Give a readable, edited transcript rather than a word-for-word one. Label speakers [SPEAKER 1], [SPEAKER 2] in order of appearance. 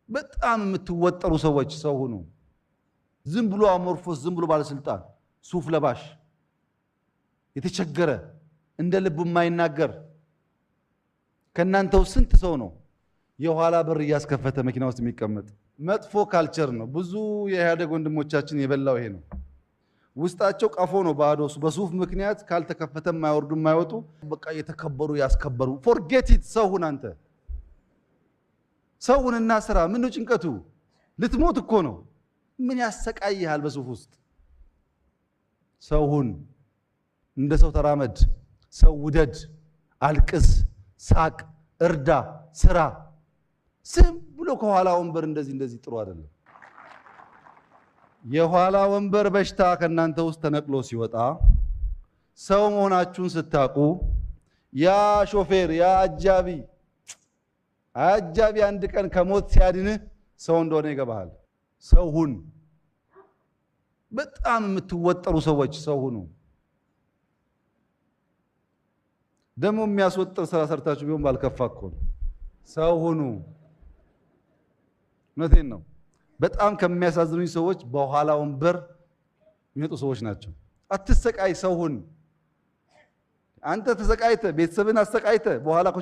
[SPEAKER 1] በጣም የምትወጠሩ ሰዎች ሰው ሁኑ። ዝም ብሎ amorphous፣ ዝም ብሎ ባለስልጣን፣ ሱፍ ለባሽ፣ የተቸገረ፣ እንደ ልቡ የማይናገር። ከእናንተው ስንት ሰው ነው የኋላ በር እያስከፈተ መኪና ውስጥ የሚቀመጥ? መጥፎ culture ነው። ብዙ የኢህአዴግ ወንድሞቻችን የበላው ይሄ ነው። ውስጣቸው ቀፎ ነው ባዶ። በሱፍ ምክንያት ካልተከፈተ የማይወርዱ፣ የማይወጡ፣ በቃ የተከበሩ ያስከበሩ። Forget it። ሰው ሁን አንተ። ሰው ሁንና ስራ። ምን ነው ጭንቀቱ? ልትሞት እኮ ነው። ምን ያሰቃይሃል በሱፍ ውስጥ? ሰው ሁን፣ እንደ ሰው ተራመድ፣ ሰው ውደድ፣ አልቅስ፣ ሳቅ፣ እርዳ፣ ስራ። ዝም ብሎ ከኋላ ወንበር እንደዚህ እንደዚህ ጥሩ አይደለም። የኋላ ወንበር በሽታ ከእናንተ ውስጥ ተነቅሎ ሲወጣ፣ ሰው መሆናችሁን ስታውቁ፣ ያ ሾፌር፣ ያ አጃቢ አጃቢ አንድ ቀን ከሞት ሲያድንህ ሰው እንደሆነ ይገባሃል። ሰው ሁን። በጣም የምትወጠሩ ሰዎች ሰው ሁኑ። ደግሞ የሚያስወጥር ስራ ሰርታችሁ ቢሆን ባልከፋ እኮ ነው። ሰው ሁኑ። እውነቴን ነው። በጣም ከሚያሳዝኑኝ ሰዎች በኋላ ወንበር የሚመጡ ሰዎች ናቸው። አትሰቃይ፣ ሰው ሁን። አንተ ተሰቃይተ ቤተሰብን አሰቃይተ በኋላ